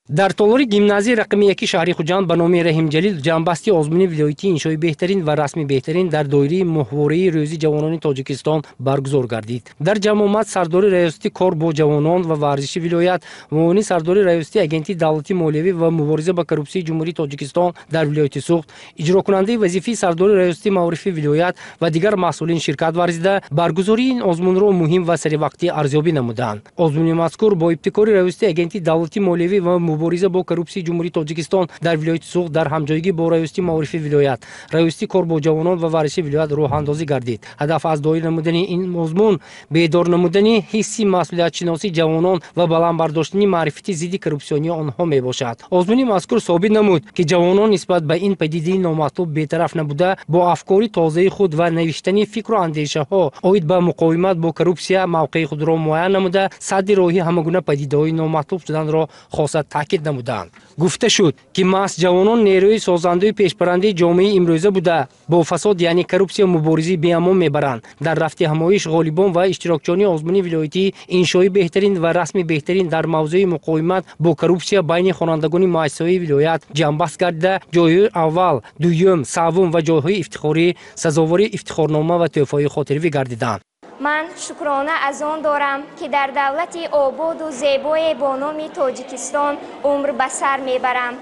Дар толори гимназияи рақами 1 шаҳри Хуҷанд ба номи Раҳимҷалил ҷамъбасти озмуни вилоятии иншои беҳтарин ва расми беҳтарин дар доираи моҳвораи Рӯзи ҷавонони Тоҷикистон баргузор гардид. Дар ҷамъомад сардори раёсати кор бо ҷавонон ва варзиши вилоят, муовини сардори раёсати Агентии давлатии молиявӣ ва мубориза ба коррупсияи Ҷумҳурии Тоҷикистон дар вилояти Суғд, иҷрокунандаи вазифаи сардори раёсати маорифи вилоят ва дигар масъулин ширкат варзида, баргузории ин озмунро муҳим ва саривақтӣ арзёбӣ намуданд. Озмуни мазкур бо ибтикори раёсати Агентии давлатии молиявӣ ва мубориза бо коррупсияи Ҷумҳурии Тоҷикистон дар вилояти Суғд дар ҳамҷойгӣ бо раёсати маорифи вилоят, раёсати кор бо ҷавонон ва варзиши вилоят роҳандозӣ гардид. Ҳадаф аз доир намудани ин озмун бедор намудани ҳисси масъулиятшиносии ҷавонон ва баланд бардоштани маърифати зидди коррупсионии онҳо мебошад. Озмуни мазкур собит намуд, ки ҷавонон нисбат ба ин падидаи номатлуб бетараф набуда, бо афкори тозаи худ ва навиштани фикру андешаҳо оид ба муқовимат бо коррупсия мавқеи худро муайян намуда, садди роҳи ҳамагуна падидаҳои номатлуб шуданро хоса таъкид намуданд. Гуфта шуд, ки маҳз ҷавонон нерӯи созандаи пешбарандаи ҷомеаи имрӯза буда, бо фасод, яъне коррупсия, муборизаи беамон мебаранд. Дар рафти ҳамоиш ғолибон ва иштирокчиёни озмуни вилоятии иншои беҳтарин ва расми беҳтарин дар мавзӯи муқовимат бо коррупсия байни хонандагони муассисаҳои вилоят ҷамъбаст гардида, ҷойҳои аввал, дуюм, севум ва ҷойҳои ифтихорӣ сазовори ифтихорнома ва тӯҳфаҳои хотиравӣ гардиданд. Ман шукрона аз он дорам, ки дар давлати ободу зебое бо номи Тоҷикистон умр ба сар мебарам.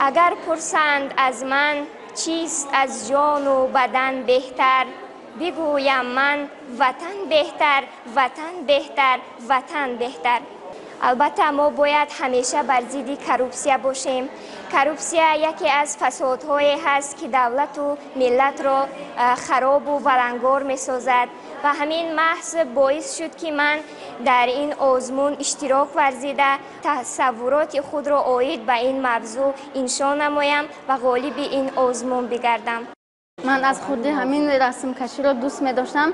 Агар пурсанд аз ман, чист аз ҷону бадан беҳтар, бигӯям ман: ватан беҳтар, ватан беҳтар, ватан беҳтар. Албатта, мо бояд ҳамеша бар зидди коррупсия бошем. Коррупсия яке аз фасодҳое ҳаст, ки давлату миллатро харобу валангор месозад, ва ҳамин маҳз боис шуд, ки ман дар ин озмун иштирок варзида, тасаввуроти худро оид ба ин мавзӯъ иншо намоям ва ғолиби ин озмун бигардам. Ман аз хурдӣ ҳамин расмкаширо дӯст медоштам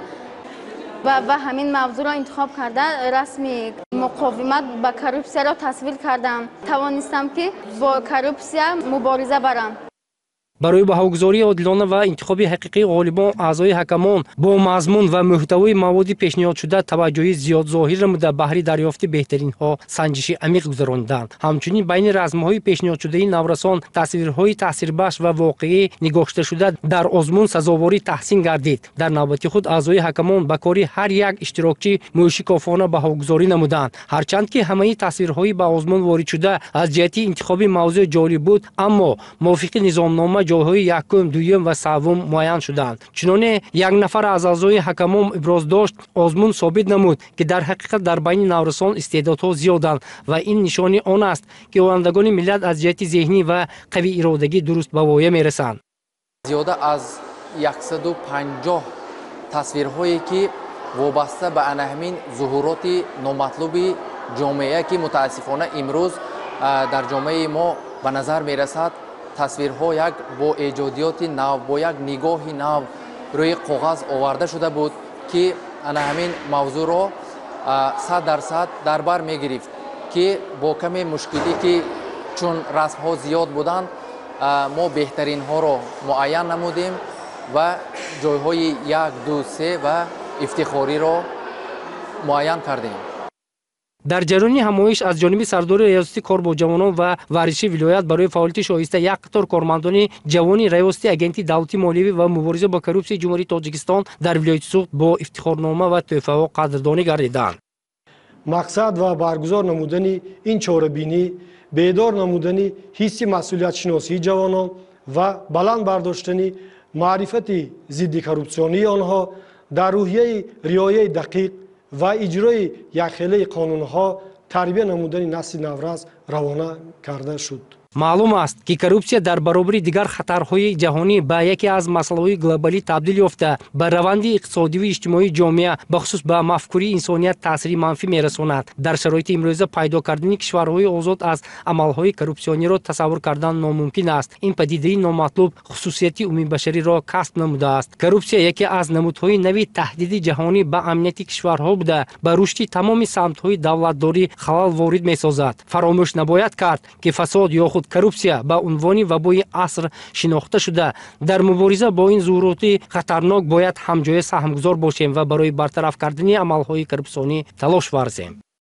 ва ҳамин мавзӯъро интихоб карда, расми муқовимат ба коррупсияро тасвир кардам. Тавонистам, ки бо коррупсия мубориза барам. Барои баҳогузории одилона ва интихоби ҳақиқии ғолибон аъзои ҳакамон бо мазмун ва муҳтавои маводи пешниҳодшуда таваҷҷӯҳи зиёд зоҳир намуда, баҳри дарёфти беҳтаринҳо санҷиши амиқ гузарониданд. Ҳамчунин байни расмҳои пешниҳодшудаи наврасон тасвирҳои таъсирбахш ва воқеӣ нигошташуда дар озмун сазоворӣ таҳсин гардид. Дар навбати худ аъзои ҳакамон ба кори ҳар як иштирокчӣ мӯшикофона баҳогузорӣ намуданд. Ҳарчанд ки ҳамаи тасвирҳои ба озмун воридшуда аз ҷиҳати интихоби мавзӯъ ҷолиб буд, аммо мувофиқи низомнома ҷойҳои якум, дуюм ва севум муайян шуданд. Чуноне як нафар аз аъзои ҳакамон иброз дошт, озмун собит намуд, ки дар ҳақиқат дар байни наврасон истеъдодҳо зиёданд ва ин нишони он аст, ки ояндагони миллат аз ҷиҳати зеҳнӣ ва қавииродагӣ дуруст ба воя мерасанд. Зиёда аз 150 тасвирҳое, ки вобаста ба ана ҳамин зуҳуроти номатлуби ҷомеа, ки мутаассифона имрӯз дар ҷомеаи мо ба назар мерасад, тасвирҳо як бо эҷодиёти нав, бо як нигоҳи нав рӯи коғаз оварда шуда буд, ки ана ҳамин мавзӯъро 100% дар бар мегирифт, ки бо каме мушкилӣ, ки чун расмҳо зиёд буданд, мо беҳтаринҳоро муайян намудем ва ҷойҳои як, ду, се ва ифтихориро муайян кардем. Дар ҷараёни ҳамоиш аз ҷониби сардори раёсати кор бо ҷавонон ва варзиши вилоят барои фаъолияти шоиста як қатор кормандони ҷавони раёсати Агентии давлатии молиявӣ ва мубориза бо коррупсияи Ҷумҳурии Тоҷикистон дар вилояти Суғд бо ифтихорнома ва тӯҳфаҳо қадрдонӣ гардиданд. Мақсад ва баргузор намудани ин чорабинӣ бедор намудани ҳисси масъулиятшиносии ҷавонон ва баланд бардоштани маърифати зидди коррупсионии онҳо дар рӯҳияи риояи дақиқ ва иҷрои якхелаи қонунҳо тарбия намудани насли наврас равона карда шуд. Маълум аст, ки коррупсия дар баробари дигар хатарҳои ҷаҳонӣ ба яке аз масъалаҳои глобалӣ табдил ёфта, ба раванди иқтисодиву иҷтимоии ҷомеа, бахусус ба мафкурии инсоният таъсири манфӣ мерасонад. Дар шароити имрӯза пайдо кардани кишварҳои озод аз амалҳои коррупсиониро тасаввур кардан номумкин аст. Ин падидаи номатлуб хусусияти умумибашариро касб намудааст. Коррупсия яке аз намудҳои нави таҳдиди ҷаҳонӣ ба амнияти кишварҳо буда, ба рушди тамоми самтҳои давлатдорӣ халал ворид месозад. Фаромӯш набояд кард, ки фасод ё худ коррупсия ба унвони вабои аср шинохта шуда, дар мубориза бо ин зуҳуроти хатарнок бояд ҳамҷоя саҳмгузор бошем ва барои бартараф кардани амалҳои коррупсионӣ талош варзем.